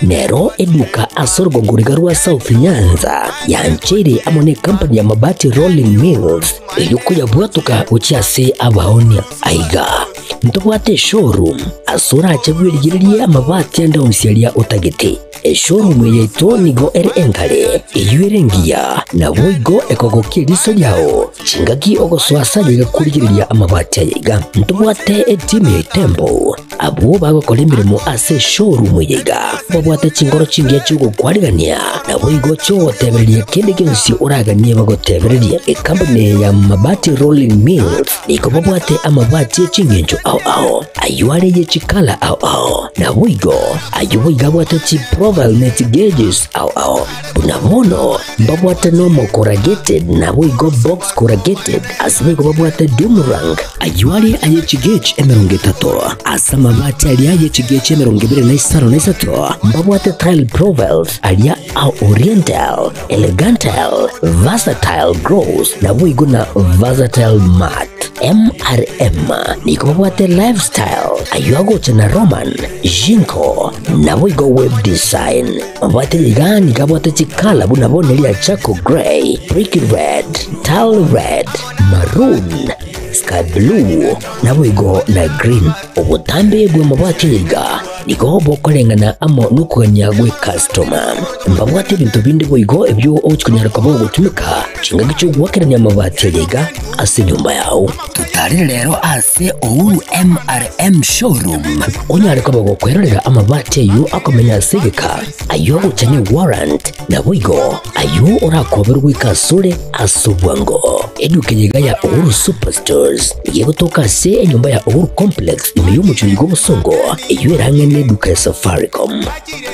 Nero eduka ase orogongo riga rwa South Nyanza yancheire amo necompany ya Mabati Rolling Mills eyio koyabwatoka gochia ase abaonia. Aiga ntobwate eshowroom ase orache bwerigererie amabati ande onsi aria otagete. Eshowroom eye yaito nigo ere engare, eyio ere engiya, naboigo ekogokia eriso riao chingaki ogosoa ase aye iga korigereria amabati aya iga. Ntobwate etimu ya Itembo Abwo bagokora emeremo ase eshowroom eye iga babwate chinkoro chingiya chi'ogokwarigania, naboigo chi'ogotebereria kende gionsi oraganie bagotebererie. Ekampuni eye ya Mabati Rolling Mills nigo babwate amabati e chingencho ao ao, ayio are ye chikala ao ao, naboigo ayio boigo abwate chiprofile ne chigauges ao ao. Buna bono mbabwate normal corrugated naboigo box corrugated, ase boigo babwate doomerang. Ayio are aye chigauge 30, ase amabati aria aye chigauge 25 mbabwate tile profiles aria a oriental, elegantal, versatile gloss naboigo na versatile matte. MRM nigo babwate lifestyle, ayio agocha na Roman, Jinko, naboigo web design. Mabwate iga nigo abwate chikala buna bono eria charcoal grey, brick red, tile red, maroon, sky blue, naboigo na green. Obotambe bw'amabwate aya iga nigo bokoreng'ana amo nokogania gw'ecustoma. Mbabwate ebinto binde boigo ebio ogochia konyara koba ogotumeka chingaki chi'ogoakerania amabati aya iga ase enyomba yao. Totarere rero ase Uhuru MRM Showroom onyare koba gokwerorera amabati ayio akomenya ase egeka, ayio agocha ne warrant, naboigo ayio orakoberwe goika asore ase obwango. Eduka eye iga ya Uhuru Superstores nigo egotoka ase enyomba ya Uhuru Complex ime y'omochie oyo bw'obosongo eyio ere ang'e neduka ya Safaricom.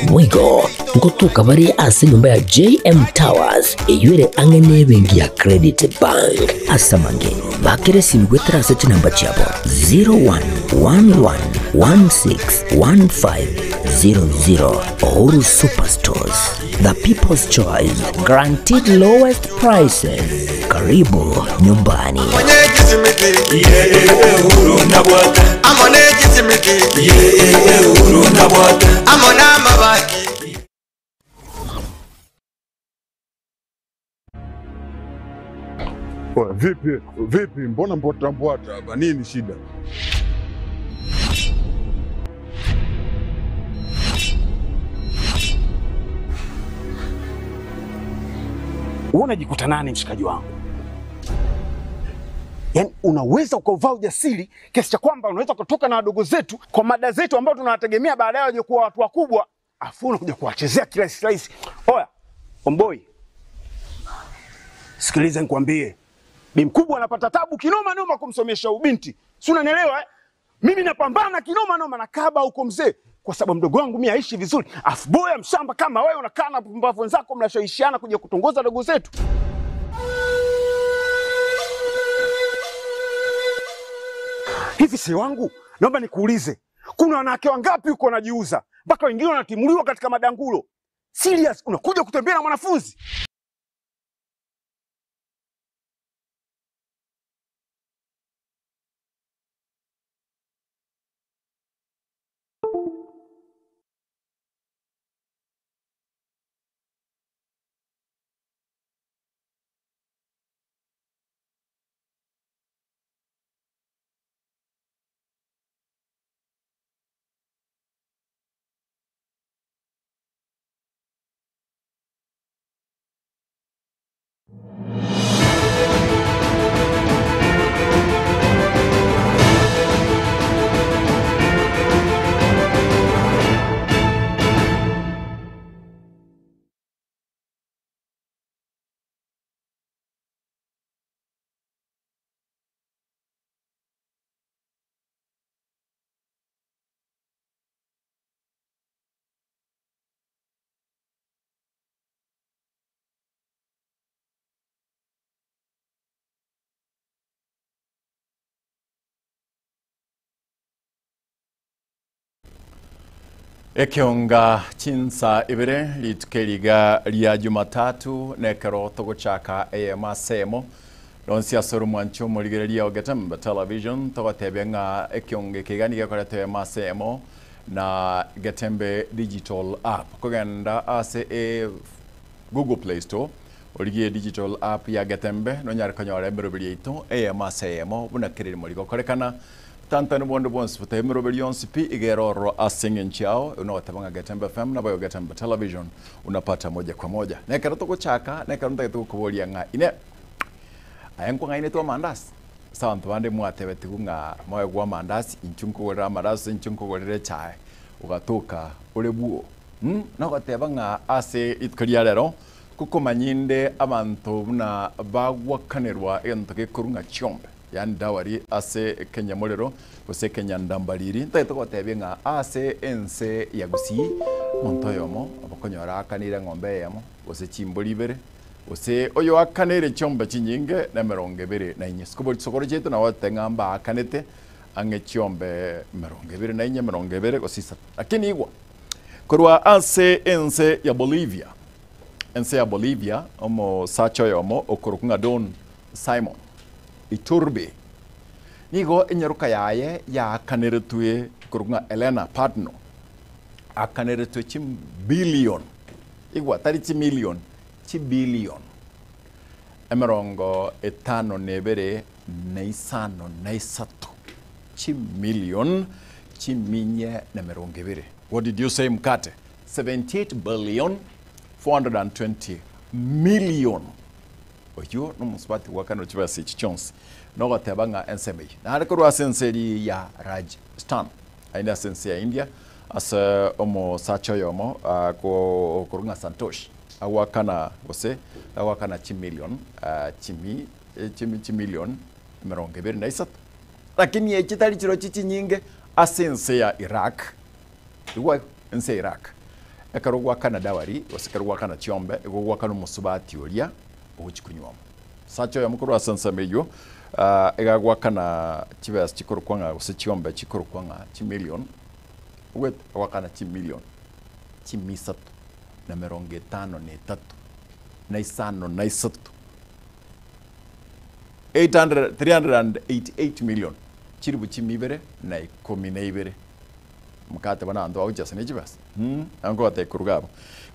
Boigo ngotoka bare ase enyomba ya JM Towers eyio ere ang'e nebenki ya Credit Bank. Ase amange, bakera esimi goetera ase chinamba chiabo 0111161500. Uhuru Superstores, the people's choice, guaranteed lowest prices. Karibu nyumbani. Oya, vipi vipi, mbona mbwata mbwata hapa? Nini shida? Wewe unajikuta nani mshikaji wangu? Yaani unaweza ukauvaa ujasiri kiasi cha kwamba unaweza kutoka na wadogo zetu kwa mada zetu ambao tunawategemea baadaye waje kuwa watu wakubwa, afu unakuja kuwachezea kirahisi rahisi. Oya, omboi, sikiliza nikwambie, bi mkubwa anapata tabu kinoma noma kumsomesha ubinti, si unanielewa eh? Mimi napambana kinoma noma na kaba huko mzee, kwa sababu mdogo wangu mimi aishi vizuri, afu boya mshamba kama wewe unakaa na pumbavu wenzako mnashawishiana kuja kutongoza dogo zetu. Hivi si wangu, naomba nikuulize, kuna wanawake wangapi huko wanajiuza mpaka wengine wanatimuliwa katika madangulo? Serious, unakuja kutembea na mwanafunzi? Ekeonga chinsa ibere rituko eri iga ria Jumatatu nekero togochaka eyemo ase eyemo nonsi ase oromwancho omorigereria o Getembe Television togotebia ng'a ekeonga eke iga nigo ekoreta eyemo ase eyemo. na Getembe Digital App. Kogenda ase e Google Play Store origie digital app ya Getembe nonyare konyora emeroberi yaito eyemo ase eyemo buna kera erimo rigokorekana. Tantani bonde bwonsi botebe emeroberi yonsi pi iga ere ororo ase eng'encho yao erio nogoteba ng'a Getembe FM naboigo Getembe Television unapata moja kwa moja. Na ekero togochaka nekero ntagete gokoboria ng'a ine aye nkwang'ainetwe amandasi? Ase abanto bande mwatebetigwe ng'a moegwe amandasi inchuo nkogorere amaraso inchuo nkogorere echae ogatoka ore bwoo. Nogoteba ng'a ase rituko ria rero ngokomanya inde abanto buna bagwakanerwa egento gekorwa ng'a chiombe, yaani dowry ase ekenyamorero gose ekenyandambariri. Ntagete gotebia ng'a ase ense ya Gusii omonto oyomo okonyora aakanire eng'ombe eyemo gose chimbori ibere gose oyoakaneire chiombe chinyinge nemerongo ebere na inye. Sikobori chisokoro chiaito nabo batete ng'a mbaakanete ang'e chiombe emerongo ebere na inye, emerongo ebere gose isato. Lakini igwa, Korwa ase ense ya Bolivia, ense ya Bolivia, omosacha oyomo okorokwa ng'a Don Simon Iturbe nigo enyaroka yaye yaakaneretwe ekorokwa ng'a Elena Patno, akaneretwe chibillion, igwa tari chimillion, chibillion emerongo etano na ebere na isano na isato, chimillion chiminye na emerongo ebere. What did you say mkate? 78 billion 420 million. Oyio nomosubati gwakanire chibesa echi chionsi nogoteba ng'a ensemo eyio nare korwa ase ense eria ya Rajasthan aende ase ense ya India ase omosacha oyomo okorwa ng'a Santosh agwakana gose agwakana chimillion chimi chimillion emerongo ebere na isato. Lakini echi tari chirochio chinyinge ase ense ya Iraq, igwa ense ya Iraq, ekero ogwakana dowry gose ekero ogwakana chiombe, igo ogwakana omosubati oria ogochia konyuoma. Omosacha oyomo korwa ase ensemo eyio iga agwakana chibesa chikorokwa ng'a gose chiombe chikorokwa ng'a chimillion, ogwete agwakana chimillion chimia isato na emerongo etano na etato, na isano na isato. 388 million, chilifu chimia ibere na ikomi na ibere. Mokate bono abanto bagochesa ne chibesa hmm, nkobatebia koruga abwo.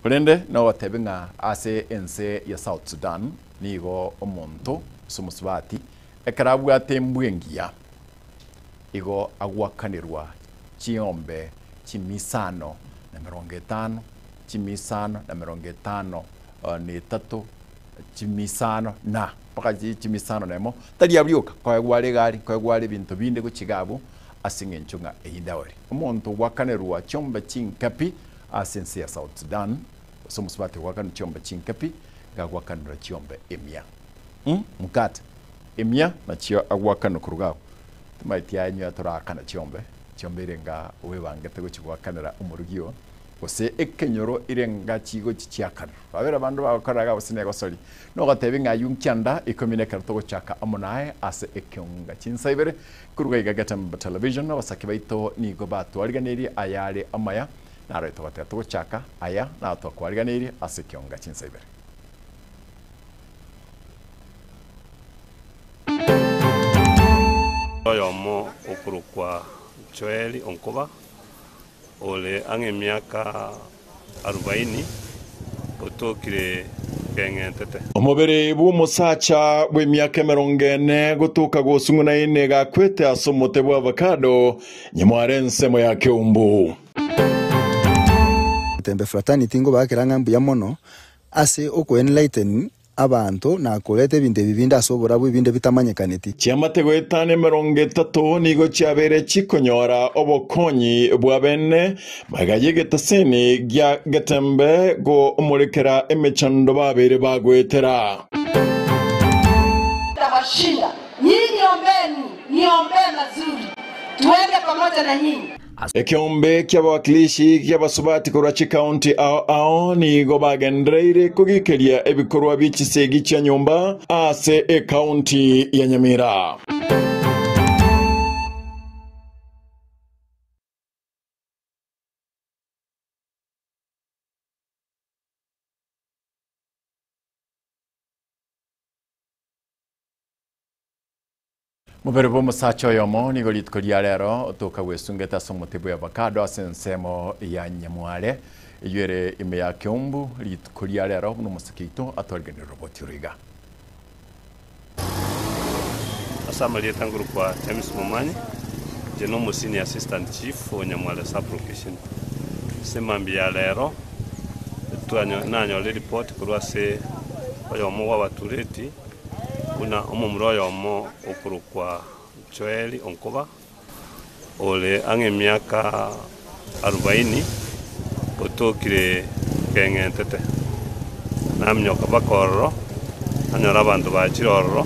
Korende nogotebia ng'a ase ense ya South Sudan nigo omonto gose omosubati ekero abwate embwa engiya igo agwakanerwa chiombe chimia isano na emerongo etano, chimia isano na emerongo etano na etato, chimisano na mpaka chimisano na emo, tari abwo rioka, nkoegwa are egari, nkoegwa are ebinto binde gochia iga abwo, ase eng'encho ng'a eyio ndawari. Omonto ogwakanerwa chiombe chinke pi ase ense ya South Sudan, gose omosubati ogwakanwa chiombe chinke pi, iga agwakanerwa chiombe emia. Mkate emia nachio agwakanwa korwa iga abwo. Timaeti aye inwe toraakana chiombe, chiombe ere nga webangete gochia goakanera omorugi oo, gose ekenyoro ire nga chigochi chiakanwa. Babere abande bagokora iga gose negosori, nogotebia ng'a ayio nkianda ikomi na ekero togochaka amo naye ase ekeonga chinsa ibere. Koruga iga Getembe Television, abasake baito nigo batwariganeirie ayare amaya, naro togoteba togochaka aya naro twakwariganeirie ase ekeonga chinsa ibere. Oyomo okorokwa Joel Onkoba, ore ang'e emiaka arubaini, otokire keng'entete. Omobere bw'omosacha bw'emiaka emerongo ene gotoka gosung'unaine gakwete ase omote bw'avocado nyamware ensemo ya Keumbu. Tembe fraternity ngobakera ng'a mbuya mono ase okoenlighten abanto na koreta ebinto ebi binde ase oborabu ebinde bitamanyekaneti. Chiamate goetana emerongo etato nigo chiabeire chikonyora obokonyi bwa bene magega y'egetaseni gia Getembe gomorekera emechando babeire bagoetera. Tawashinda. Nyinyi ombeni, niombee mazuri, tuende pamoja na nyinyi. Ekeombe ki'abawakilishi ki'abasubati korwa chikaunti ao ao nigo bagendereire kogikeria ebikorwa bie chisegi chia nyomba ase ekaunti ya Nyamira. Mobere bwa omosacha oyomo nigo rituko ria rero otoka gwesungete ase omote bwe avocado ase ensemo ya Nyamware eywo ere ime ya Keumbu rituko ria rero buna omosike oito atwariganire roboti oro iga. Ase amarieta nkorokwa James Momanyi, inche na omo senior assistant chief o Nyamware sub location. Ase mambia ya rero, nanyora eripoti korwa ase oyomo bwa abatureti buna omomura oyomo okorokwa Joel Onkoba, ore ang'e emiaka arubaini, otokire keng'entete. Naminyoka mpaka ororo, nanyora abanto bachire ororo,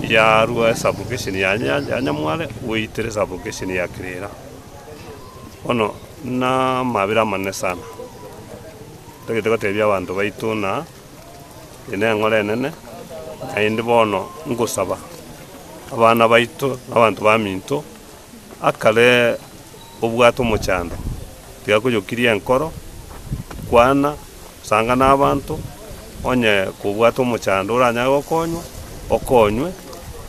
yarua esublocation ya ya Nyamware goitera esublocation ya Kirira. Bono na amabera amanene sana, ntagete gotebia abanto baito ng'a. Eye neng'ora enene, naende bono ngosaba abana baito na abanto baminto, akare obwate omochando, tiga koyokiria enkoro, kwana, sanga na abanto, onye kobwate omochando oranyare gokonywa, okonywe,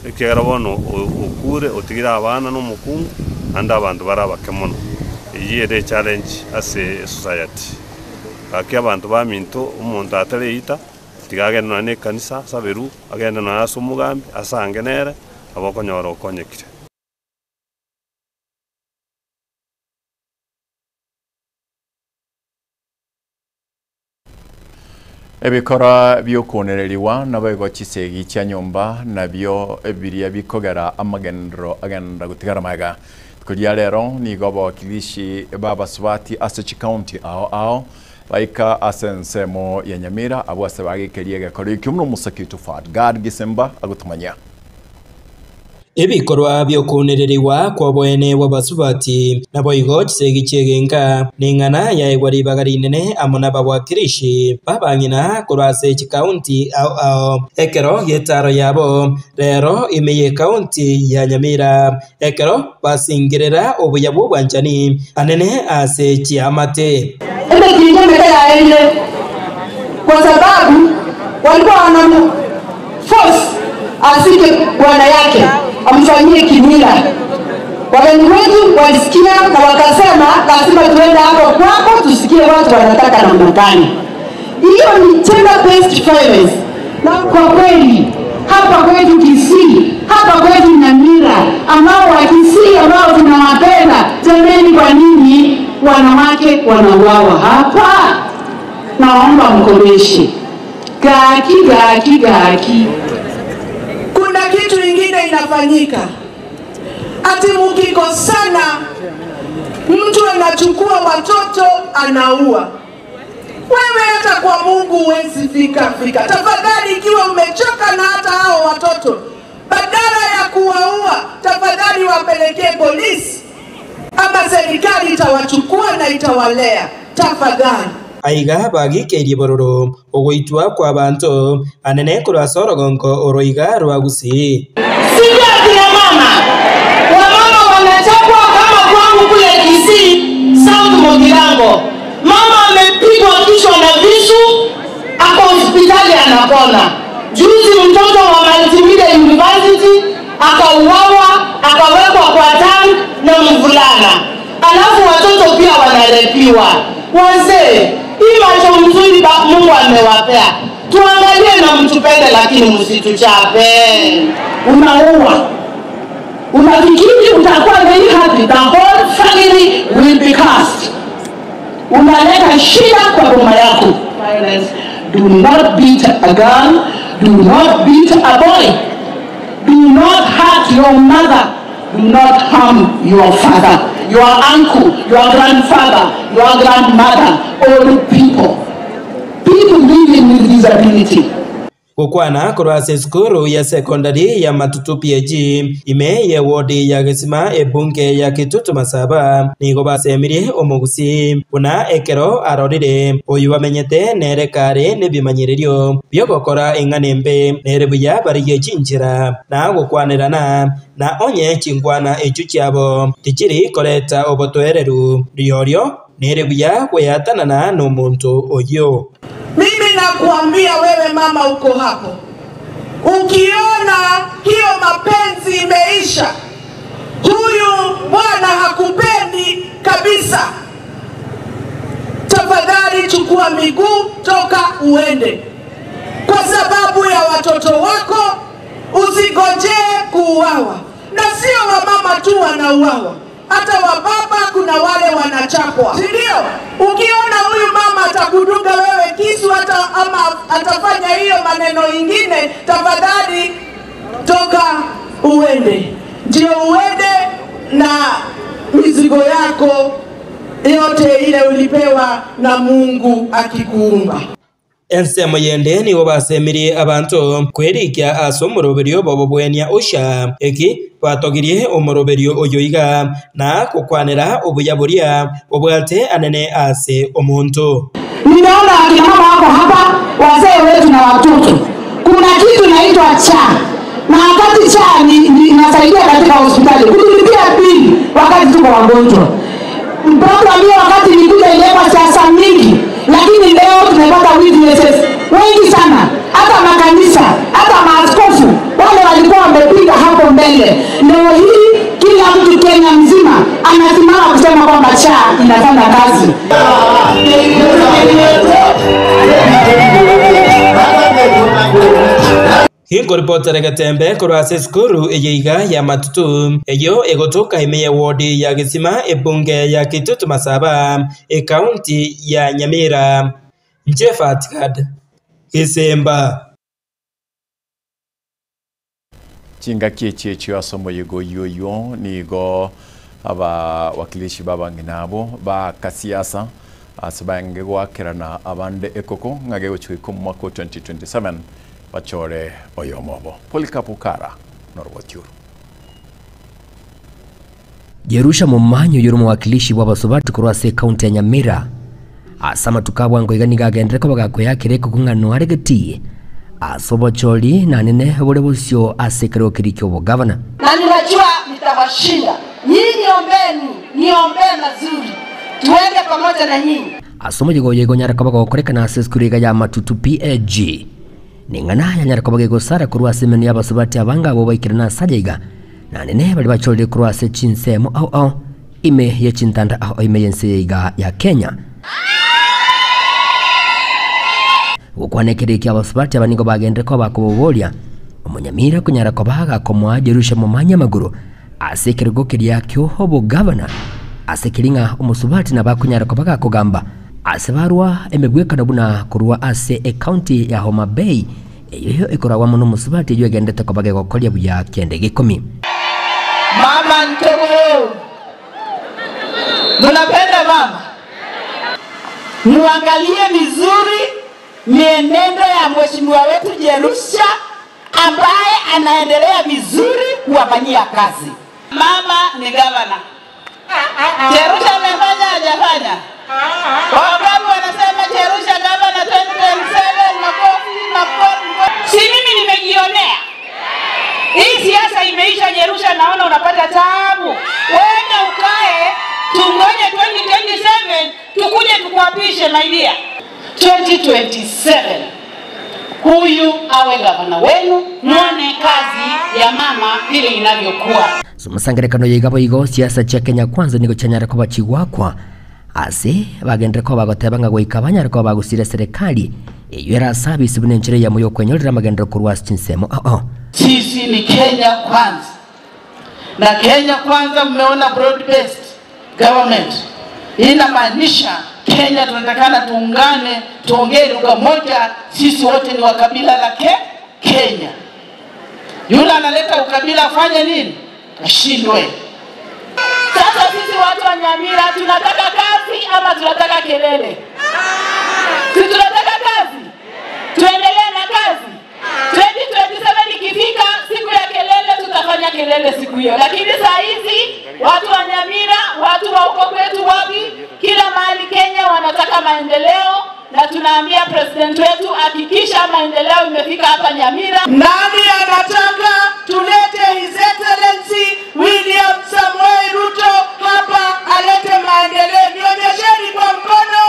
ekiagera bono okure otigire abana na omokungu, naende abanto bare abake mono. Eyio ere echallenge ase esociety. Gaki abanto baminto, omonto atareita, tiga agende nonya nekanisa asaberwe, agende nonya ase omogambi, asange nere, nabo okonyora okonyekire. Ebikora bi'okoonererigwa naboigo chisegi chia nyomba nabio biria bikogera amagenderero agenderera gotigara magega. Rituko ria rero nigo abawakilishi b'abasubati ase chikaunti ao ao baika ase ensemo ya Nyamira abwo ase bagekeria egekoro ekio buna omosake oito Fuad Gad Gisemba agotomanyia. Ebikorwa bi'okounererigwa kw'oboene bw'abasubati, naboigo chisegi chi'egenka, neng'ana yaegwa ribaga rinene amo nabawakilishi b'abang'ina korwa ase chikaunti ao ao ekero gi'etaro yabo rero ime y'ekaunti ya Nyamira, ekero basingerera obuya bw'obwanchani anene ase chiamate. Emetinto emeke yaerire, kwa sababu walikuwa wanamu force asike bwana yake amfanyie kimila. Wageni wetu walisikia na wakasema lazima tuende hapo kwako tusikie watu wanataka namna gani. Hiyo ni gender based violence, na kwa kweli hapa kwetu Kisii, hapa kwetu Nyamira, ambao wa Kisii ambao tunawapenda, jameni, kwa nini wanawake wanauawa hapa? Naomba mkomeshe gaki gaki gaki. Kuna kitu ingine inafanyika, ati mkikosana, mtu anachukua watoto anaua. Wewe hata kwa Mungu huwezi fika fika. Tafadhali, ikiwa umechoka na hata hao watoto, badala ya kuwaua, tafadhali wapelekee polisi ama serikali itawachukua na itawalea. Tafadhali. Aiga bagikeirie bororo ogoitwa kw'abanto anene korwa ase orogongo oro iga rwa Gusii. Sivyo akina mama? Wamama wanachapwa kama kwangu kule Kisii, South Mugirango. Mama amepigwa kichwa na visu, ako hospitali anapona. Juzi mtoto wa Multimedia University akauawa, akawekwa kwa tank na mvulana. Alafu watoto pia wanarepiwa. Wazee, hii macho mzuri Mungu amewapea, tuangalie na mtupende, lakini msituchape. Unaua, unafikiri utakuwa very happy, the whole family will be cursed. Unaleta shida kwa boma yako. Violence. Do not beat a girl, do not beat a boy, do not hurt your mother, do not harm your father, your uncle, your grandfather, your grandmother, old people, people living with disability. Gokwana korwa ase esukuru ya sekondari ya Matutu PAG ime ye wodi ya Gesima ebunge ya Kitutu Masaba nigo basemirie omogusii buna ekero arorire oyo bamenyete nere kare nebimanyererio biogokora eng'ana embe nere buya barigie chinchera na gokwanerana na onye chinkwana echio chiabo tichiri koreta obotoereru riorio nere buya gweatanana nomonto oyio. Mimi nakuambia wewe mama uko hapo, Ukiona hiyo mapenzi imeisha, huyu bwana hakupendi kabisa, tafadhali chukua miguu, toka uende, kwa sababu ya watoto wako. Usingojee kuuawa, na sio wamama tu wanauawa, hata wababa kuna wale wanachapwa, si ndio? Ukiona huyu mama atakudunga wewe kisu hata ama atafanya hiyo maneno ingine, tafadhali toka uende, ndio uende na mizigo yako yote ile ulipewa na Mungu akikuumba. Ensemo yende nigo basemirie abanto kwerikia ase omoroberio bobo bwenia usha eki batogirie omoroberio oyo iga na gokwanera obuya buria obwate anene ase omonto. Nimeona akina mama wako hapa, wazee wetu na watoto. Kuna kitu inaitwa CHA, na wakati CHA ni, ni inasaidia katika hospitali kutulipia bili wakati tuko wagonjwa. Mpaka mimi wakati nilikuja iliwekwa siasa mingi, lakini leo tumepata witnesses wengi sana, hata makanisa, hata maaskofu wale walikuwa wamepiga hapo mbele. Leo hii kila mtu Kenya mzima anasimama kusema kwamba CHA inafanya kazi. Ginkoripotera Getembe korwa ase esukuru eye iga ya Matutu eyo egotoka ime ya ward ya Gesima ebunge ya Kitutu Masaba ekaunti ya Nyamira. Njefat Gad Gisemba. Chingaki echi echio ase omoyega oywo oywo nigo abawakilishi babang'ina abo ba kasiasa ase bange goakerana abande ekoko ng'a gegochi goika omwaka o 2027 bachore oyomo obo. Polycarp Okara noroboti oro. Jerusha Momanyi oyore omowakilishi bw'abasubati korwa ase ekaunti ya Nyamira ase amatuko abwango iga nigo agenderere koba gakoyakera ekoko ng'a noare getii ase obochori nanene bore bosio ase ekerogo keria ki'obogavana. Na ninajua nitawashinda. Nyinyi ombeni, niombee mazuri, tuende pamoja na nyinyi. Ase omoyega oyo igo onyare koba gokorekana ase esukuru iga ya Matutu PAG. Ning'ana yanyare koba gegosara korwa ase emenwa y'abasubati abange abwo baikire ase aye iga, na nene baria bachorire korwa ase chinsemo ao ao ime ye chintanda ao ime y'ense eye iga ya Kenya. Gokwana ekero ekio abasubati aba nigo bagenderere koba bakoboboria omonyamira konyara koba agakomoa Jerusha momanye amagoro ase ekerogo keria ki'obogavana, ase keria ng'a omosubati nabo akonyara koba gakogamba ase barwa emegwekano buna korwa ase ecounty ya Homa Bay, eyoyo ekoragwa amo nomosubati eyio egenderete koba gegokoria buya kende gekomi. Mama Ntogoro, munapenda mama? Muangalie vizuri mienendo ya mheshimiwa wetu Jerusha ambaye anaendelea vizuri kuwafanyia kazi. Mama ni gavana. Jerusha amefanya hajafanya? Wangapi wanasema Jerusha gavana 2027? Makofi, makofi. Si mimi nimejionea. Hii siasa imeisha Jerusha, naona unapata taabu. Wewe ukae tungoje 2027 tukuje tukuapishe my dear. 2027 huyu awe gavana wenu, muone kazi ya mama vile inavyokuwa. Somosangerekano yaigabo igo siasa chia Kenya Kwanza nigo chianyare koba chigwakwa ase bagenderere koba bagoteba ng'a goika banyare koba bagosira serikali eywo ere ase abisi buna enchera eyemo y'okwenyorera amagenderero korwa ase chinsemo ao. Sisi ni Kenya Kwanza, na Kenya Kwanza mmeona broad based government inamaanisha Kenya tunatakana tuungane, tuongee lugha moja, sisi wote ni wa kabila la Kenya. Yule analeta ukabila afanye nini? Ashindwe. Sasa sisi watu wa Nyamira tunataka kazi ama tunataka kelele? Si tunataka kazi, tuendelee na kazi. 2027 ikifika siku ya kelele, tutafanya kelele siku hiyo, lakini saa hizi watu wa Nyamira, watu wa huko kwetu, wapi, kila mahali Kenya wanataka maendeleo, na tunaambia president wetu hakikisha maendeleo imefika hapa Nyamira. Nani anataka tulete His Excellency William Samoei Ruto hapa alete maendeleo? Nionyesheni kwa mkono.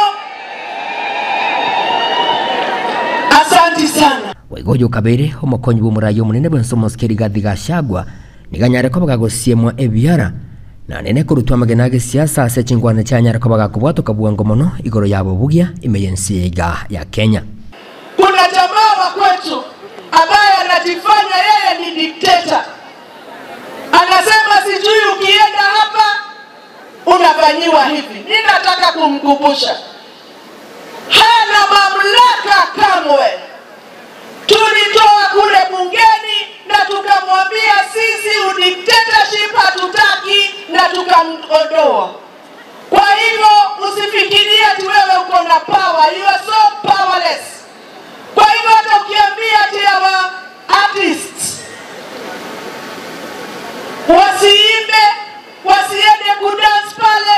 Asante sana. Boigo oyio okabeire omokonyi bw'omoraia omonene bw'ense omosike Rigathi Gachagua nigo anyare koba gagosiemwa ebiara na nene korutwa amagena a gesiasa ase chingwana chianyare koba gakobwatoka bwango mono igoro y'abobugia ime y'ense eye iga ya Kenya. Kuna jamaa wa kwetu ambaye anajifanya yeye ni dikteta, anasema sijui ukienda hapa unafanyiwa hivi. Ninataka kumkumbusha hana mamlaka kamwe. Tulitoa kule bungeni na tukamwambia sisi udictatorship hatutaki, na tukamwondoa. Kwa hivyo usifikirie ati wewe uko na power, you are so powerless. Kwa hivyo hata ukiambia ati our artists wasiimbe, wasiende kudance pale,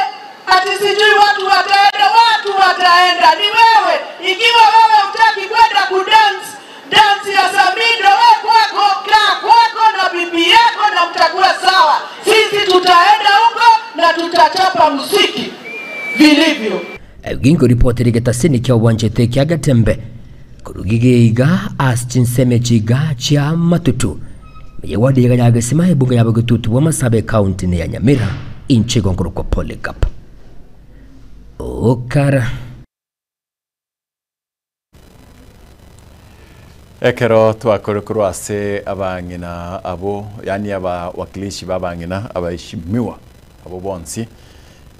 ati sijui watu wataenda, watu wataenda. Ni wewe, ikiwa wewe hutaki kwenda kudance dance ya Samido, wewe kwako, kaa kwako na bibi yako na mtakuwa sawa. Sisi tutaenda huko na tutachapa muziki vilivyo. Gingo ripoti rigetasini kia obwanchete kia Getembe koruga iga ase chinsemo echi iga chia Matutu eye ward iga ya Gesima ebunge ya Bogetutu bwa Masabe ekaunti ne ya Nyamira inche igo nkorokwa Polycarp Okara. Ekero twakore korwa ase abang'ina abwo, yaani abawakilishi b'abang'ina abaheshimiwa abwo bonsi,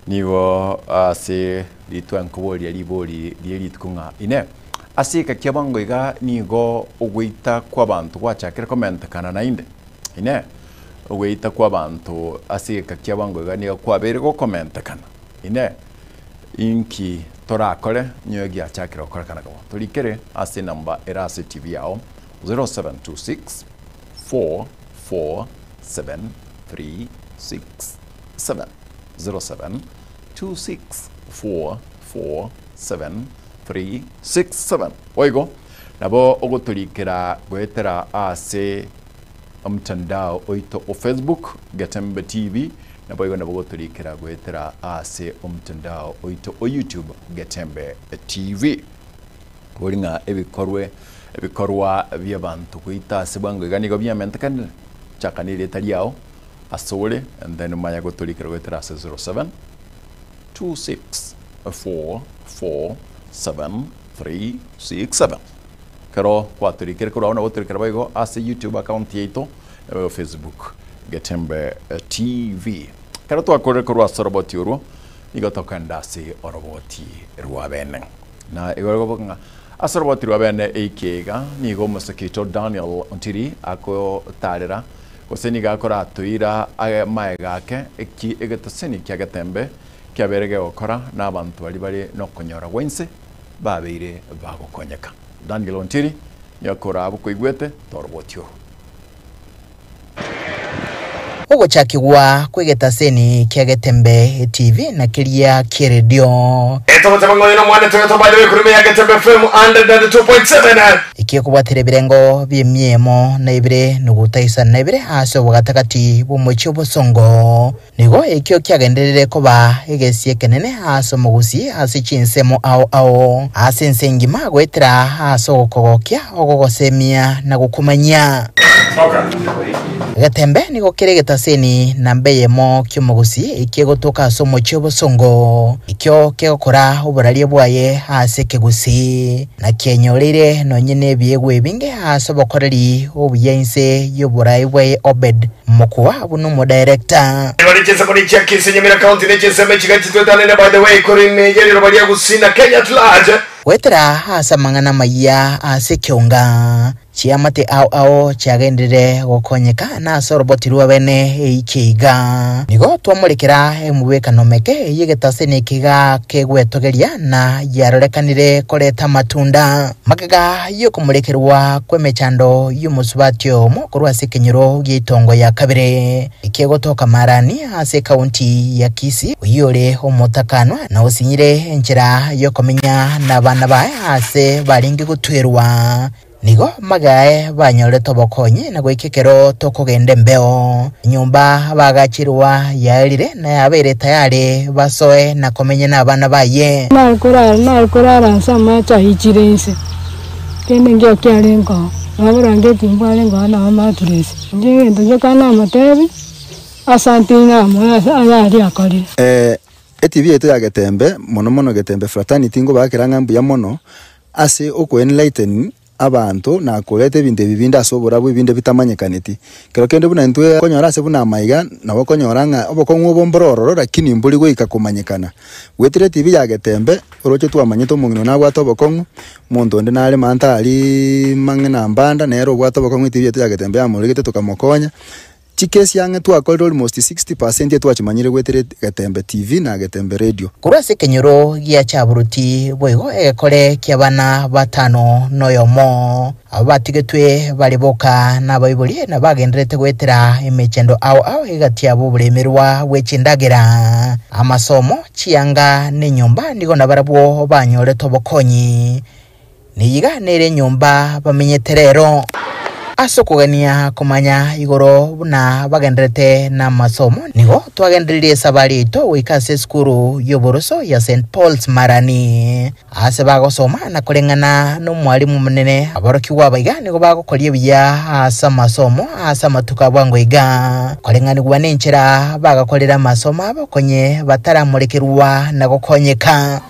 nigo ase ritwankoboria ribori rie rituko ng'a inee, ase eka kia bwango iga nigo ogoita kw'abanto gwachakire komentekana naende? Inee, ogoita kw'abanto ase egeka kia bwango iga nigo kwabeire gokomentekana? Inee, inki torakore nyoyo giachakire gokorekana kabo? Torikere ase enamba ere ase TV yao 0726 447 367 0726 447 367. Boigo nabo ogotorikera goetera ase omtandao oito o Facebook Getembe TV, naboigo nabo ogotorikera goetera ase omtandao oito o YouTube Getembe TV. Bori ng'a ebikorwe ebikorwa bi'abanto goita ase bwango iga nigo biamentekanire, chaka nerieta riao asore and then omanye gotorikera goetera ase 07 26 4 4 7 3 6 7. Ekero kwatorikire korwa agwo nabo otorikere boigo ase YouTube account yaito naboigo Facebook Getembe TV. Ekero twakorire korwa ase oroboti orwo nigo tokogenda ase oroboti rwa bene. Na igo ekoba ng'a ase oroboti rwa bene eike iga nigo omosike oito Daniel Ontiri akotarera gose nigo akoratoira amaega ake eki egetoseni kia Getembe kiabeire gegokora na abanto baria bare nokonyora gwa inse babeire bagokonyeka. Daniel Ontiri nigo akorabwo koigwete toroboti orwo. Ogochakigwa kw'egetaseni kia Getembe TV na keria ki'eredio. Etogoteba ng'a oyo nomwana toyoto by the way korwa ime ya Getembe FM 102.7. Ekiekobwatera ebirengo bi'emiemo na ibere nuguta isano na ibere ase obogatagati bw'omochie obosongo. Nigo ekio kiagenderire koba egesie ekenene ase omogusii ase chinsemo ao ao ase ense engima goetera ase ogokogokia, ogogosemia na gokomanyia. Getembe nigo kere egetaseni namba eyemo ki'omogusii ekegotoka ase omochie obosongo, ekio kegokora oboraria bwaye ase ekegusii, na kienyoreire nonye nebiegwa ebinge ase obokoreri obuya inse y'oborai bwaye Obed Mokua buna omodirector. Ebare chinsemo ne chia Kisii, Nyamira County ne chinsemo echiga chitwetanene by the way korwa ime y'eriroba ria Gusii na Kenya at large. Goetera ase amang'ana amayia ase ekeonga, chiamate ao ao chiagenderire gokonyeka na ase oroboti rw'abene eike iga. Nigo twamorekera emobwekano meke y'egetaseni eke iga kegwetogeria na yarorekanire koreta amatunda. Magega y'okomorekerwa kw'emechando y'omosubati oyomo korwa ase ekenyoro gi'eitongo ya kabere ekegotoka Marani ase ekaunti ya Kisii, oyio ore omotakanwa na osinyire enchera y'okomenya nabana baye aase barenge gotwerwa. Nigo magae banyorete obokonyi na goika ekero tokogenda embeo. Enyomba bagachirwa yaerire na yabeire tayari basoe na komenya nabana baye. Nare korara, nare korara ase amache aichire inse, kende nkio kiarenge oo. Naborangeti mbwarenge oo nao mattress. Inche egento gioka namotebi, asante namoe ase ayaria akorire. Etibi yaito ya Getembe, mono mono Getembe Fraternity ngobakera ng'a mbuya mono ase okoenlighten abanto na koreta ebinto ebi binde ase oborabu ebinde bitamanyekaneti. Kero kende buna intwe okonyora ase buna amaiga nabo okonyora ng'a obokong'u obo mbore ororo lakini mbori goika komanyekana. Goetera etibi ya Getembe, oroche twamanyete omong'ina one nabwate obokong'u, omonto onde nare manta aria mang'ina mbanda nere obwate obokong'u etibi yaito ya Getembe yamoregete tokamokonya. Chikesi ang'e twakorire almost 60% etwachimanyire goetera Getembe TV na Getembe Radio. Korwa ase ekenyoro gia Chaburuti boigo egekore ki'abana batano noyomo, abwo batigetwe bare boka nabaibori na bagendererete goetera emechendo ao ao egati yabo oboremerwa bwe chindagera, amasomo, chianga na enyomba nigo nabarabwo banyorete obokonyi. Niyiga nere enyomba bamenyete rero. Ase okogania komanya igoro buna bagendererete namasomo, nigo twagendererie esabari yaito goika ase esukuru y'oboroso ya St. Paul's Marani, aase bagosoma na koreng'ana nomwalimu omonene. Aborokigwa aba iga nigo bagokoria buya ase amasomo ase amatuko a bwango iga, koreng'anigwa nenchera bagakorera amasomo abo konye bataramorekerwa na gokonyeka.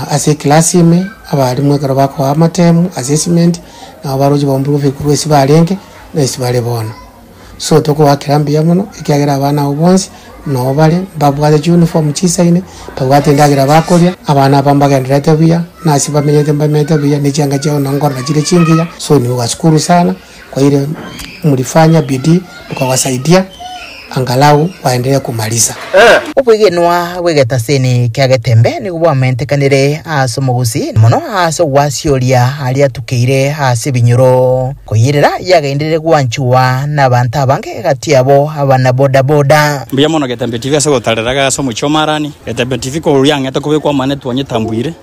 Ase eclass ime, abalimu ekero bakoa amatemu, assessment, nabo baroche baombire obobe ase barenge, na ase bare bono. So tokoakera mbuya mono, ekiagera abana abwo bonsi, noo bare, mbabwate chiuniform chisaine, mbabwate endagera bakoria, abana aba mbagendererete buya, na ase bamenyete mbamenyete buya, na echianga chiabo nabo nkorora chire chingiya, so niwashukuru sana. Kwa ile mlifanya bidii mkawasaidia angalau waendelee kumaliza. Obwegenwa bw'egetaseni kia Getembe nigo bwamentekanire ase omogusii mono ase ogwasioria aria atukeire ase ebinyoro. Koyerera yagenderire gwanchwa nabanto abange egati yabo abana bodaboda. Mbuya mono Getembe TV ase ogotarera ase omochie o Marani. Getembe TV korwa riang'ete kobekwa amang'ana twanyetambwire,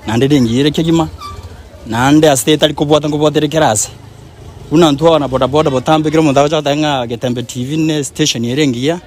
naende ringiyire kegima, naende ase etari kobwata nkobwatire kera ase. Buna intwe abana bodaboda botambe ekero omonto agocha goteba ng'a Getembe TV ne station ere engiya,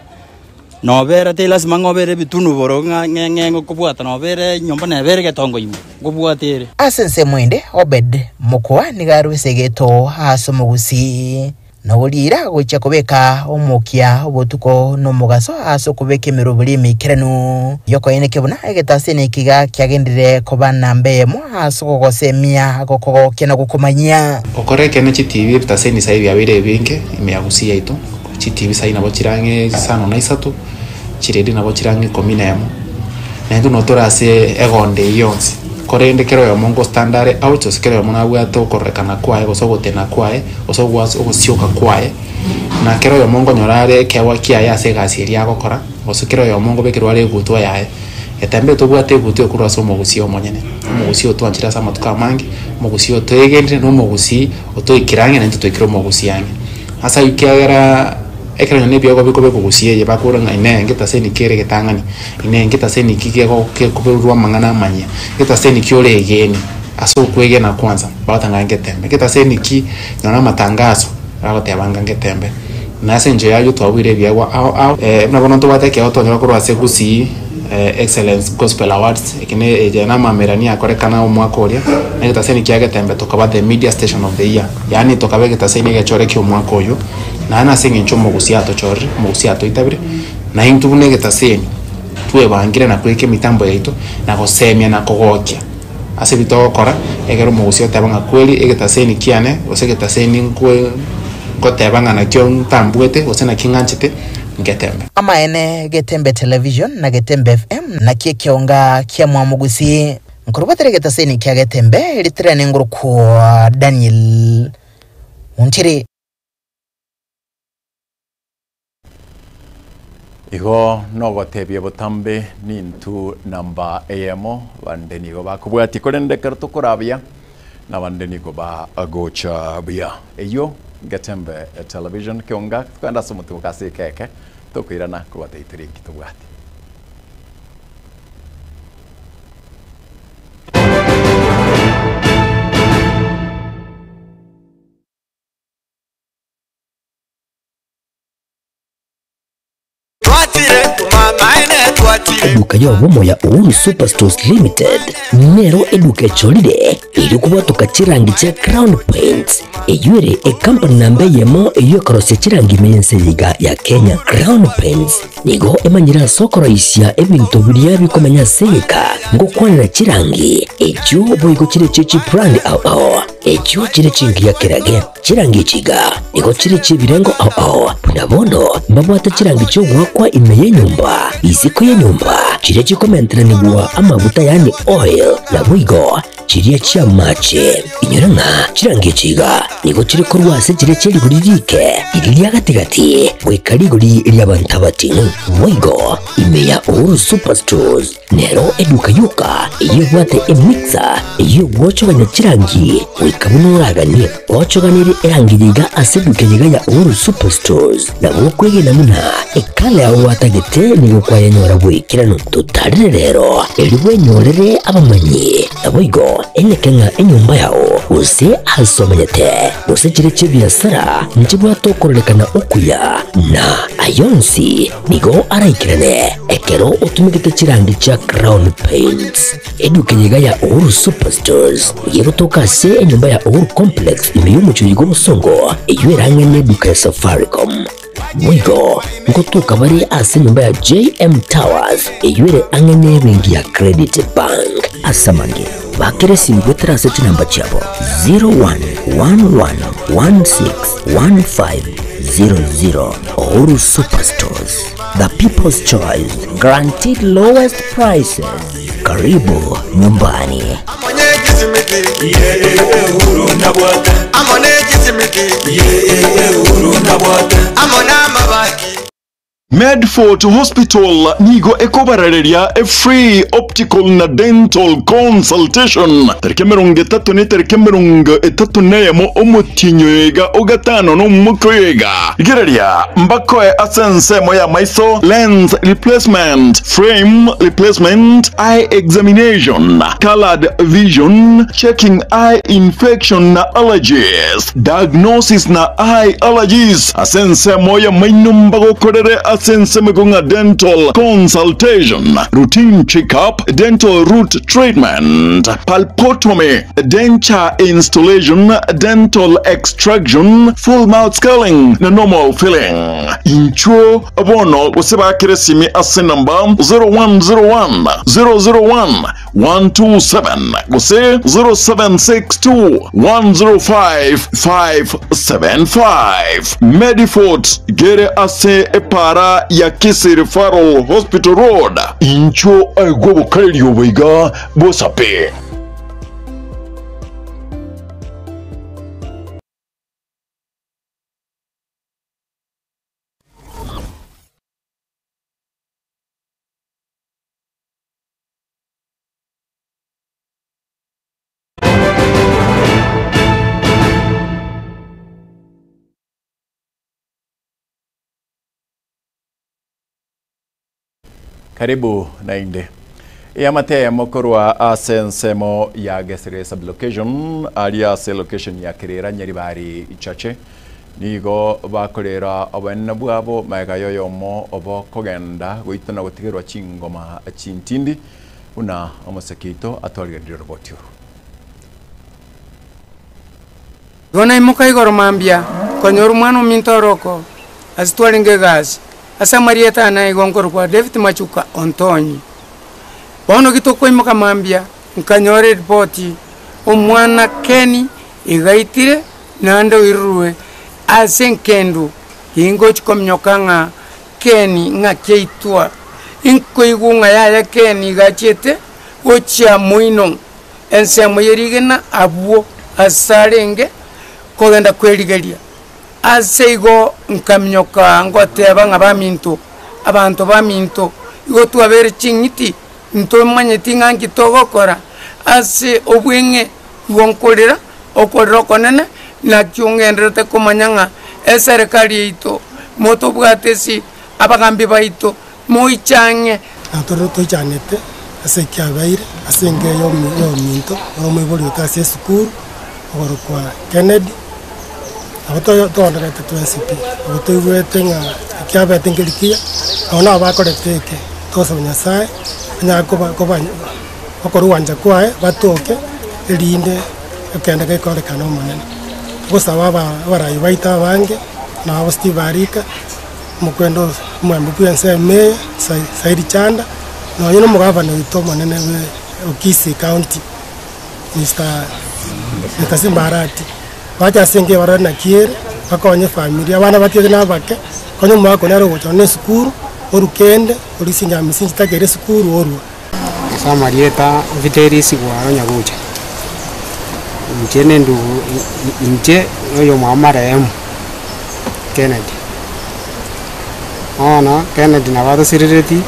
nobera teri lasima ng'a obere ebitunu igoro ng'a ng'e ng'e ngokobwata nobere enyomba neba ere egetongo ime, nkobwate ere. Ase ensemo ende, Obed mokoa nigo arwese egeto ase omogusii. Na oriira gochia kobeka omokia obotuko na omogaso ase okobeka emeroberi emeikeranu y'okoenekia buna egetasini ekiga kiagenderire koba namba eyemo ase ogogosemia, gokogokia na gokomanyia. Okore ekeene chitibi ebitaseni sai biabeire ebinge ime ya Gusii yaito, chitibi sai nabo chire ang'e isano na isato, chiredio nabo chire ang'e ikomi na emo, naintwe nabo tore ase egonda eyio yonsi. Korende kera oyomo ngostand are out gose kera oyomo nabwate okororekana kwaye gose ogotena kwaye, gose ogwas ogosioka kwaye, na kera oyomo nkonyora are ekeegwa kiaye ase egasi eria agokora, gose kera oyomo nkobekerwa are egutwa yaye. Etembe tobwate egutwa ekorwa ase omogusii omonyene, omogusii otwanchire ase amatuko amange, omogusii otoegenire, na omogusii otoikire ang'e naintwe toikire omogusii ang'e. Ase ayio kiagera ekero nonye na ebiegwa bikobekwa gusii eye bakore ng'a inee ngetaseni ki ere egetang'ani, inee ngetaseni ki gego gekoberwa amang'ana amanyia, ngetaseni ki oregene ase okwegena kwanza bagoteba ng'a ngetembe, ngetaseni ki nonye na amatangazo bagoteba ng'a ngetembe. Na ase enchera y'ayio twabuire ebiegwa ao ao, buna bono ntobwate ekeegwa twanyora korwa ase Gusii Excellence Gospel Awards, eke ne eye namamerani akorekana omwaka oria, na egetaseni kia Getembe tokaba the media station of the year, yaani tokaba egetaseni egechore kia omwaka oyio, naende ase eng'encho omogusii atochorire, omogusii atoitabire, na intwe buna egetaseni twebangire na koika emitambo yaito, na gosemia na kogokia ase ebi togokora, ekero omogusii oteba ng'a kweri egetaseni kiane, gose egetaseni nkwe ngoteba ng'a nakio ntambuete gose naki ng'anchete, ngetembe. Amaene, Getembe Television na Getembe FM nakio ekeonga kia Mwamogusii. Nkorubatera egetaseni kia Getembe ritirane ngorokwa Daniel Ontiri. Igo nogotebia botambe nintu namba eyemo, bande nigo bakobwatia, korende ekero tokoraa buya, nabande nigo bagocha buya. Eyio Getembe Television keonga tokogenda ase omotuko ase ekeke tokoirana kobateiteria inki tobwate. Eduka y'obomo ya Uhuru Superstores Limited nero eduka echorire erio kobwatoka chirangi chia Crown Paints eyio ere ekampani namba eyemo eyio ekorosia chirangi ime y'ense eye iga ya Kenya. Crown Paints nigo emanyire ase okoroisia ebinto biria bikomenya ase egeka ngokwanera chirangi echio boigo chire chie chibrand ao ao echio chire chingiya kerage. Chirangi echi iga nigo chire chi'ebirengo ao ao, buna bono mbabwate chirangi chi'ogoakwa ime y'enyomba, isiko y'enyomba, chiria chikomenteranigwa amaguta yaani oil, naboigo chiria chi'amache. Inyora ng'a chirangi echi iga nigo chire korwa ase chiria chie rigori riike, riria ria gati-gati, goika rigori ri'abanto abating'u. Boigo ime ya Uhuru Superstores Nero eduka yoka eyio ebwate emixer eyio egwochogania chirangi goika buna oraganie. Gwochoganirie erangi yiga ase eduka eyio ya Uhuru Superstores nabo okwegena buna ekala yao gwatagete nigo kwayenyora boikeranu. Totarire rero erio bwenyorere abamanyi naboigo enyeke ng'a enyomba yao gose ase omenyete gose chire chi'ebiasara nchibwate okororekana okuya na ayonsi Nigo araikerane ekero otumegete chirangi chia Crown Paints. Eduka eye iga ya Uhuru Superstores nigo egotoka ase enyomba ya Uhuru Complex ime y'omochie oyo bw'obosongo eyio erang'e neduka ya Safaricom. Boigo ngotoka bare ase enyomba ya JM Towers eyio ere ang'e nebenki ya Credit Bank. Ase amange, bakera esimi goetera ase chinamba chiabo 0111161500. Uhuru Superstores, the people's choice, guaranteed lowest prices. Karibu nyumbani. Medfort Hospital nigo ekobarareria a free optical na dental consultation tariki 30 ne tariki 31 omotienyi oyo iga o gatano na omokia oyo iga. Rigereria mbakoe ase ensemo y'amaiso, lens replacement, frame replacement, eye examination, coloured vision, checking eye infection na allergies, diagnosis na eye allergies. Ase ensemo y'amaino mbagokorere ase ensemo ekong'a dental consultation, routine check-up, dental root treatment, pulpotomy, denture installation, dental extraction, full mouth scaling na normal filling. Inchuo bono gose bakere esimi ase enamba 0101 001 127 gose 0762 105 575. Medifort gere ase epaara ya Kisii Referral Hospital Road. Inchuo aigwe obokareria obo iga bosape. Karibu nainde. Eamate eyemo korwa ase ensemo ya Gesere sub-location aria ase location ya Kerera Nyaribari Chache nigo bakorera oboenene bwabo magega y'oyomo obo kogenda goitwa na gotigerwa chingoma chintindi buna omoseke oito atwarigererie oroboti oru. Igo naimoka igoro mambia, nkanyora omwana ominto oroko ase twarenge egasi. Ase amarieta ane igo nkorokwa David Machuka Ontonyi. Bono gitokoimoka mambia, nkanyora eripoti, omwana Ken igaitire naende oirurwe ase enkendu, ingochi kominyoka ng'a Ken ng'aki aitwa. Inkoigwa ng'a yaya Ken iga achiete gochia moino ensemo ye rigena abwo ase arenge kogenda kwerigeria. Ase igo nkaminyoka ngoteba ng'a baminto, abanto baminto, igo twabeire ching'iti, ntomanyeti ng'a nki togokora ase obweng'e, igo nkorera okorera okonene, nakio ngendererete komanya ng'a eserekari yaito motobwate ase abagambi baito, moiche ang'e. Na torore toichanete ase ekiabeire ase enka y'ominto ore omoibori oito ase esukuru, okorokwa Kennedy, nabo toonderete twensi pi, nabo toigwete ng'a ekiabete nkeri kiya, nabo nabo bakorete eke. Togosaba Nyasae anyare koba koba gokora ogwancha kwaye batoke erinde ekende gekorekane Omonene. Togosaba aba abarai baito abange, nabo Steve Arika, omokwenda o omwembe bwa ensemo eye, Sai Saidi Chanda, nonye na omogavana oito omonene bwe o Kisii County, Mister Mister Simba Arati. Bache ase enka eye barore naki ere, bakonye efamiri, abana batigaire na abake, konya omwaka one nere ogocha nonye na esukuru, orwa kende, orisia enyamisi nchitakeire esukuru orwa. Ase amarieta Viteris Gwaro Nyagucha, inche nendugu inche noyomwabo marehemu Kennedy. Bono Kennedy nabo atosirereti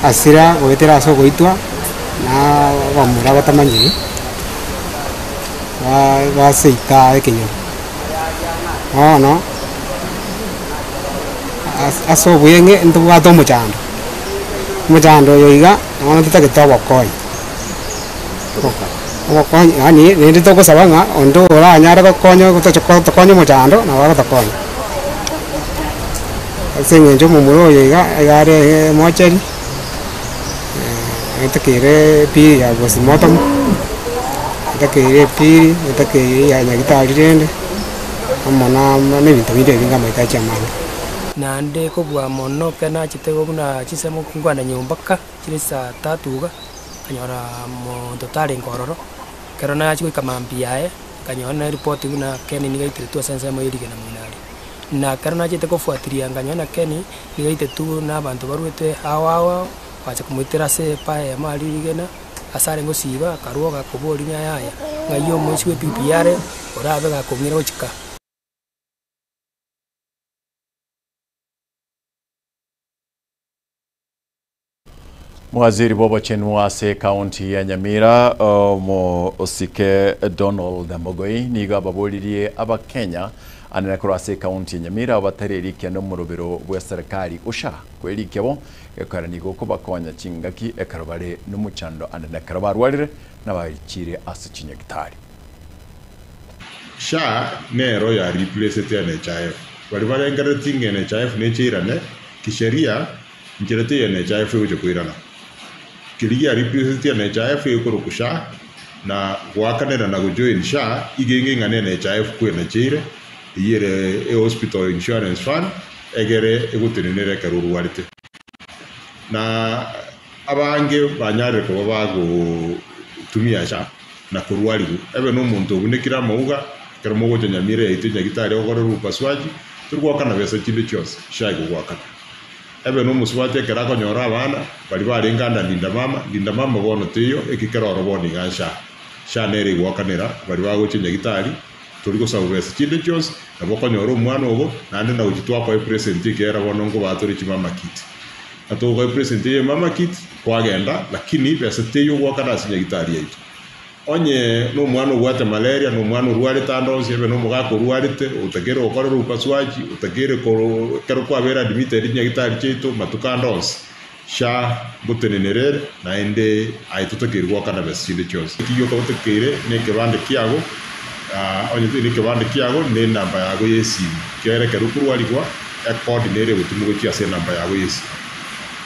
asira goetera ase ogoitwa na abamura batamanyiri. Baseita ekenyoro. Bono ase obweng'e ntobwate omochando, omochando oyo iga bono totagete obokonyi, obokonyi yaani rende togosaba ng'a onde oranyare gokonya gotocha gotokonya omochando nabo agotokonya. Ase eng'encho omomura oyo iga, iga are emochari. Etakeire epili ya postmortem, etakeire epili, etakeire ya nyagetari rende, amo na na ebinto binde ebinge amahitaji amange. Naende kobua mono ekero nachete igo buna chinsemo nkwana nyomba ka, chire saa tatu iga, nkanyora monto tarenge ororo, ekero nachia goika mambia yaye, nkanyora na eripoti buna Ken nigo aiteretwe ase ensemo ya rigena moino aria. Na ekero nachete kofuatilia nkanyora na Ken nigo aitetwe na abanto barwete ao ao ao, Bagacha komoitera ase epaa eyemo aria rigena, ase arenge gosiiba, akarua gakoboria ng'a yaya, ng'ai omoisia bw'epipi are, orabe gakong'ira gochika. Mwaziri bw'obochenu ase ekaunti ya Nyamira omosike Donald Mogoi nigo ababoririe abakenya anene korwa ase ekaunti ya Nyamira batari erikia nomorobero bw'eserekari usha kwerikia bo Gekogera nigo okobakonya chingaki ekero bare nomochando ande nekero barwarire na baichire ase chinyagitari. Sha nero ya replacete NHIF. Baria barengereretie ng'a NHIF neche eirane, kisheria nchera teiyo NHIF egocha koirana. Keria gia replaceti NHIF ekorokwa sha na goakanera na gojoin sha iga enge ng'a ne NHIF kwenacheire, eyio ere ehospital insurance fund. Egere egotenenera ekero orwarete. Na abange banyarire koba bagotumia SHA na korwarigwa. Ebe nomonto obunekire amauga, ekero mogocha Nyamira yaito nyagitari ogokorerwa upasuaji, tori goakana besa chinde chionsi, SHA egogoakana. Ebe nomosubati ekero akonyora abana, baria barenge under Linda Mama, Linda Mama bono teiyo, eki kere oro bono iga SHA. SHA nere egoakanera baria bagocha nyagitari. Tori gosaba besa chinde chionsi, nabo okonyora omwana obo, naende nagochia twakoa epresent ekiagera bono nkobaa tore chimama kit. Na togokoa epresent eye emama kit, kwagenda, lakini besa teiyo ogoakana ase nyagitari yaito. Onye nomwana obwate malaria, na omwana orwarete ande onsi, ebe nomogaka orwarete, otakeire gokorerwa upasuaji, otakeire koro ekero kwabeire admitted chinyagitari chiaito matuko ande onsi, SHA ngotenenera ere, naende aye totakeire goakana besa chinde chionsi. Eki gioka otakeire nekebande kiago, onye teri nekebande kiago, nenamba yago y'esimu, ekiagera ekero okorwarigwa, ekodi nere egotumwa gochia ase enamba yago y'esimu.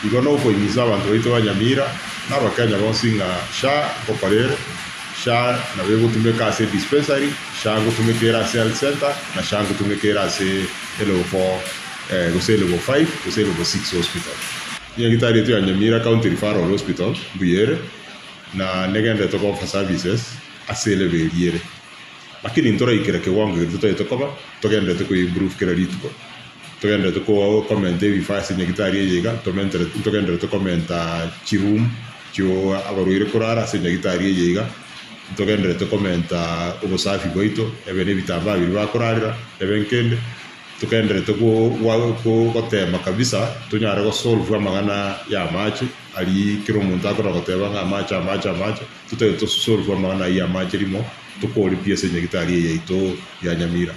Igo nokoimisa abanto baito ba Nyamira, na Abakenya bonsi ng'a SHA ngokora ere, SHA nabo egotumeka ase edispensary, SHA ngotumeka ere ase health centre, na SHA ngotumeka ere ase elevel 4. Gose level 5 gose level 6 hospital. Nyagitari yaito ya Nyamira County Referral Hospital mbuya ere na negenderete go offer services ase elevel eria ere. Lakini ntoraikera kiwango keria totagete koba, togenderete ko improve kera rituko. Togenderete ko komenta ebifaa ase nyagitari eye iga, tomenterete ntogenderete komenta chiroom chio abarwaire korara ase nyagitari eye iga, ntogenderete komenta obosafi bwaito, ebe na ebitambaa biria bakorarera, ebe nkende. Togenderete goteema kabisa tonyare gosolve amang'ana y'amache aria kera omonto akona goteba ng'a amache amache amache, totagete tosolve amang'ana ayio y'amache rimo tokore pi ase enyagitari eye yaito ya Nyamira.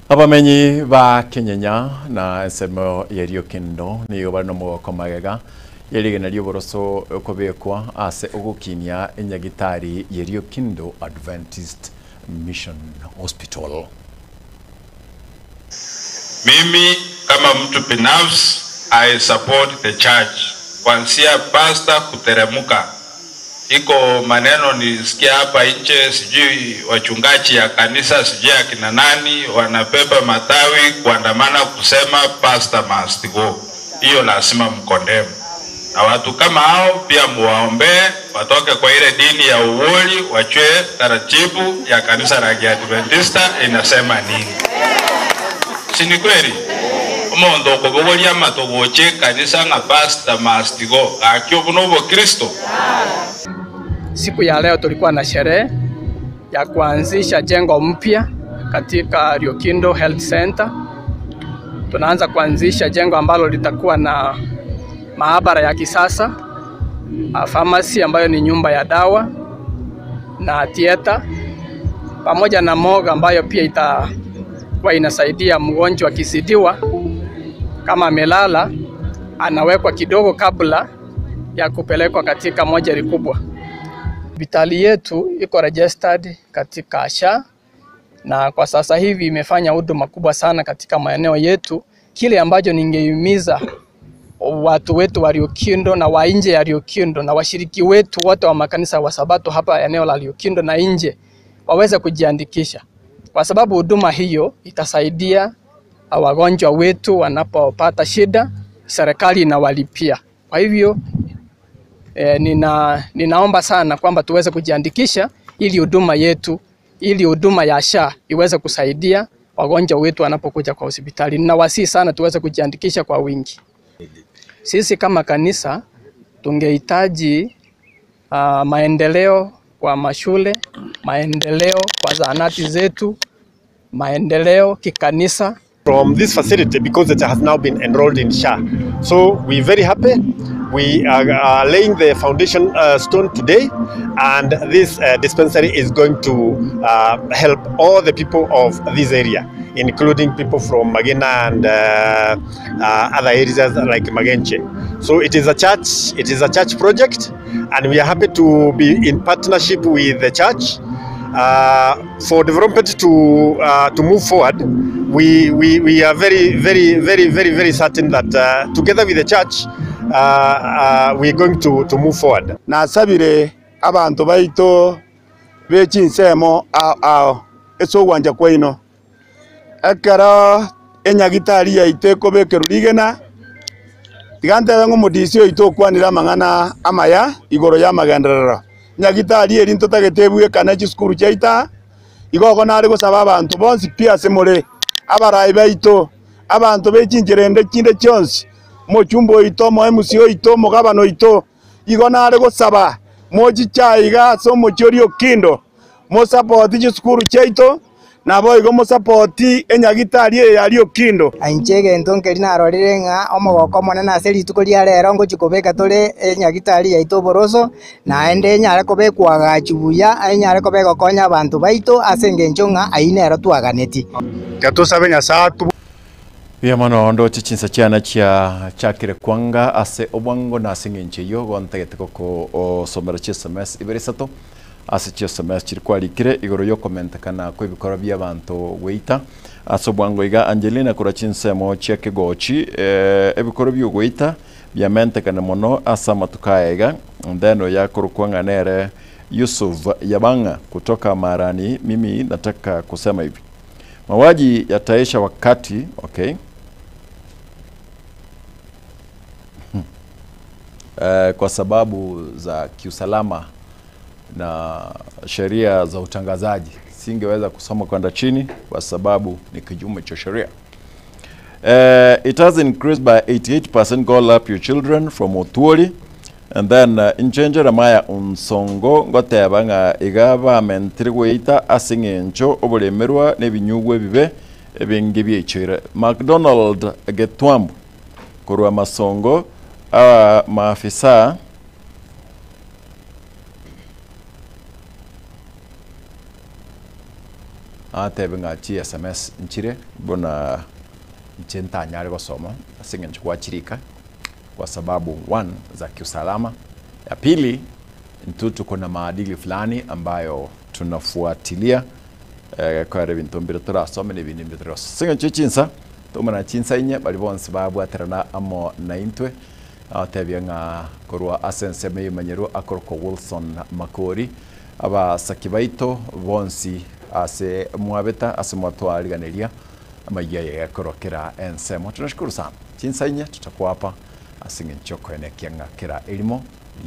Abamenyi ba Kenyenya na ensemo ya Riokendo nigo bare nomogoko magega Yerigena ri'oboroso okobekwa ase ogokinia enyagitari ye Riokindo Adventist Mission Hospital. Mimi kama mtu binafsi I support the church kuanzia pastor kuteremuka. Iko maneno nilisikia hapa nje, sijui wachungaji ya kanisa sijui akina nani wanabeba matawi kuandamana kusema pastor must go. Hiyo lazima mkondemu, na watu kama hao pia muwaombee watoke kwa ile dini ya uwoli, wachue taratibu ya kanisa la Kiadventista inasema nini. Si ni kweli? Omonto okobogoria amatogoche ekanisa ng'a pastor must go, gaki obo nobokristo? Siku ya leo tulikuwa na sherehe ya kuanzisha jengo mpya katika Riokindo Health Center. Tunaanza kuanzisha jengo ambalo litakuwa na maabara ya kisasa, pharmacy ambayo ni nyumba ya dawa na theater, pamoja na morgue ambayo pia itakuwa inasaidia mgonjwa akizidiwa, kama amelala anawekwa kidogo kabla ya kupelekwa katika mojari kubwa. Hospitali yetu iko registered katika SHA na kwa sasa hivi imefanya huduma kubwa sana katika maeneo yetu. Kile ambacho ningehimiza watu wetu wa Riokindo na wa nje ya Riokindo na washiriki wetu wote wa makanisa wa Sabato hapa eneo la Riokindo na nje waweze kujiandikisha, kwa sababu huduma hiyo itasaidia wagonjwa wetu wanapopata shida, serikali inawalipia. Kwa hivyo ninaomba sana kwamba tuweze kujiandikisha ili huduma yetu, ili huduma ya SHA iweze kusaidia wagonjwa wetu wanapokuja kwa hospitali. Ninawasihi sana tuweze kujiandikisha kwa wingi. Sisi kama kanisa tungehitaji maendeleo kwa mashule, maendeleo kwa zahanati zetu, maendeleo kikanisa. From this facility because it has now been enrolled in SHA. So we're very happy. We are laying the foundation stone today, and this dispensary is going to help all the people of this area, including people from Magena and other areas like Magenche. So it is a church, it is a church project, and we are happy to be in partnership with the church. For development to move forward, we are very, very, very, very, very certain that together with the church, we are going to move forward. Nasabire abantu baito bechinsemo ao esogwanja kwaino ekero enyagitari yaito ekobekerwa rigena tigantebe ng'o omodisi oito okwanire amang'ana amaya igoro ya amagenderero nyagitari eri ntotagete ebwekane chisukuru chiaita igogo nare gosaba abantu bonsi pi ase more abarai baito abanto bechincherende chinde chionsi mochumba oito mo MC oito mogabana oito igo nare gosaba mochichaiga ase omochi oria Okindo mosapoti chisukuru chiaito nabo igo mosapoti enyagitari eye ya Okindo. Ainche egento nkeri narorire ng'a omogoko omonene ase rituko ria rero ngochi kobeka tore enyagitari yaito oboroso naende enyare kobekwa agachi buya enyare kobeka gokonya abanto baito ase eng'encho ng'a aywo nero twaganeti. Tiga Nyasaye Buya mono ndoche chinsa chiana chia chakire kwanga ase obwango na ase eng'encho eywo gontagete goko osomera chi SMS ibere isato ase chi SMS chiri kwarikire igoro yokomentekana kwa ebikoro bia abanto goita ase obwango iga Angelina korwa chinsemo chia kegochi ebikoro bia ogoita biamentekane mono ase amatuko aya iga then oyakorokwa ng'a nere Yusuf Yabanga kutoka Marani. Mimi nataka kusema hivi, mauaji yataisha wakati okay. Kwa sababu za kiusalama na sheria za utangazaji singeweza kusoma kwenda chini kwa sababu ni kinyume cha sheria. It has increased by 88%. Go up your children from Otuori. And then inchenjera maya unsongo ngoteba ng'a iga bamentire goita ase eng'encho oboremerwa na ebinyugwa ebibe ebinge biaichoire. McDonald Getwambu korwa Masongo maafisa atebe ng'a chi SMS nchire bona nche ntanyare gosoma ase eng'encho gwachirika kwa sababu one za kiusalama, ya pili ntu tuko na maadili fulani ambayo tunafuatilia eh, kware bintu mbire turasome n'ibindi mbire turasoma singa chinsa tumana chinsa inye bari bonse babwaterana amo na intwe atebia ng'a korwa ase ensemo y'emanyero akorokwa Wilson Makori abasaki baito bonsi ase mwabeta ase mwatwariganeria amaiya yakorokera ensemo tunashukuru sana chinsa inye tutakuwapa ase ng'encho koenekia ng'a kera erimo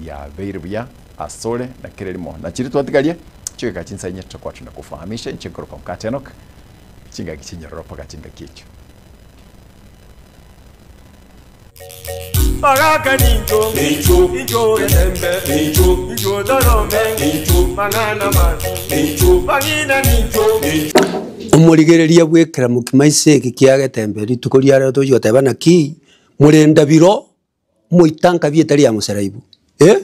ya beire buya asore na kera erimo na chiri twatigarie chigeka chinsa inye tutakuwa tunakufahamisha inche nkoroka mkate Enoch chingaki chinyororo paka chingaki echo Baraka ninjo, ninjo, ninjo getembe, ninjo, ninjo dorome, ninjo, manana man, ninjo, bangina ninjo, ninjo. Omorigereria bwekera mukima ase eke kia getembe rituko ria rero tochi goteba naki murenda biro moitanka bi etari ya moseraibu eh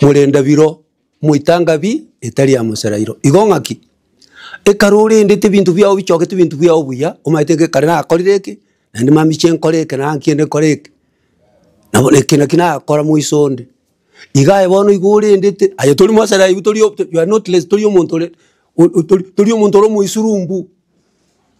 murenda biro moitanga bi etari ya moserairo igo ng'aki ekero orendete ebinto biago bichogete ebinto biago buya omanyete ngekare nakorire eke naende mamiche nkore eke nankiende nkore eke nabo eke naki nakora moiso onde iga aye bono igo orendete aye tori moseraibu tori you are not less tori omonto ore tori omonto ore omoisurumbu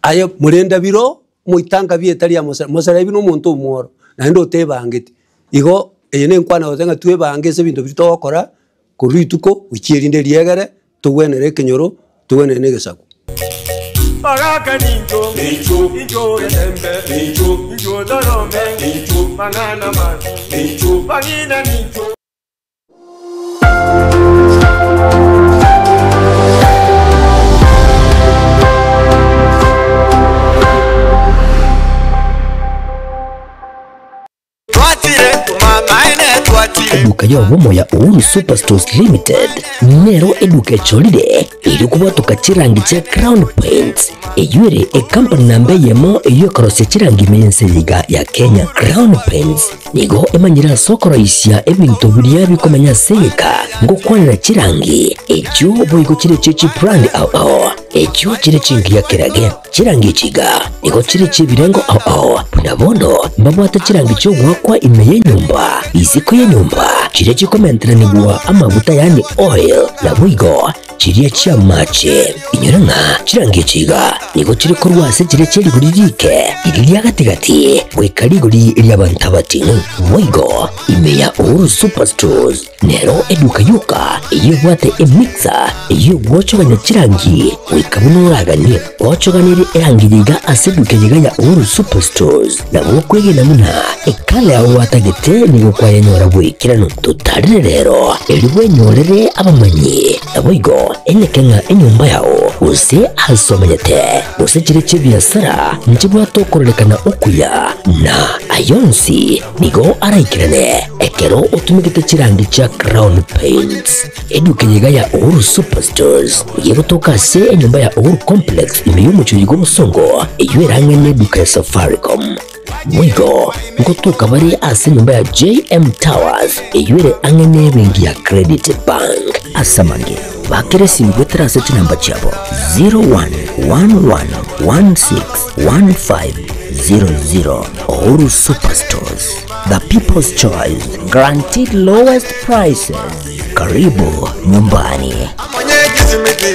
aye murenda biro moitanga bi etari ya mosera moseraibu na omonto omworo naende otebangeti igo eye na enkwana gose ng'a twebange ase ebinto biria togokora korwa rituko gochia erinde riegere togwenere ekenyoro togwenere na egesaku. Baraka ninjo, ninjo, ninjo getembe, ninjo, ninjo dorome, ninjo, manana man, ninjo, bangina ninjo. Eduka y'obumo ya Uhuru Superstores Limited nero eduka echolire iri kubwatuka chirangi chia Crown Paints eyuere ekampani namba eyemo eyo ekorosia chirangi ime y'ense ya Kenya. Crown Paints nigo emanyire ase okoroisia ebinto biria bikomenya ase egeka ngokwanera chirangi echio boigo chire chie chibrand ao ao echio chire chingiya kerage chirangi echiga nigo chire chiebirengo ao ao buna bono mbabwate chirangi chiogwakwa ime y'enyomba isiko y'enyomba chiria chikomenteranigwa amaguta yani oil na boigo chiria chia mache inyora ng'a chirangi echiga nigo chiri korwa ase chiria chia rigori rike iri ria gatigati goika rigori ria bantu abating'u boigo ime ya Uhuru Superstores nero eduka yoka eywo ebwate emixer eywo egwochogania chirangi goika buna oraganie gwochoganire erangi yiga ase eduka yiga ya Uhuru Superstores nabo okwegena buna ekala yago gwatagete nigo kwayenyora bwekirano totarire rero eri bwenyorere abamanyi nabo igo eneke ng'a enyomba yago gose ase omanyete gose chire chia ebiasara nchibwate okororekana okuya na ayonsi nigo araikirane ekero otumigete chirangi chia Crown Paints eduka yiga ya Uhuru Superstores yegotoka ase enyomba ya Uhuru Complex ime y'omochori gwa obosongo eywo erang'ene eduka ya Safaricom Mwigo ngotuka bari ase enyomba ya JM Towers eywo ere ang'e n'ebenki ya Credit Bank asamange bakere simu gwetera ase chinamba chiabo 0111161500 Uhuru Superstores, the people's choice, guaranteed lowest prices. Karibu nyumbani. Amone kisimiti.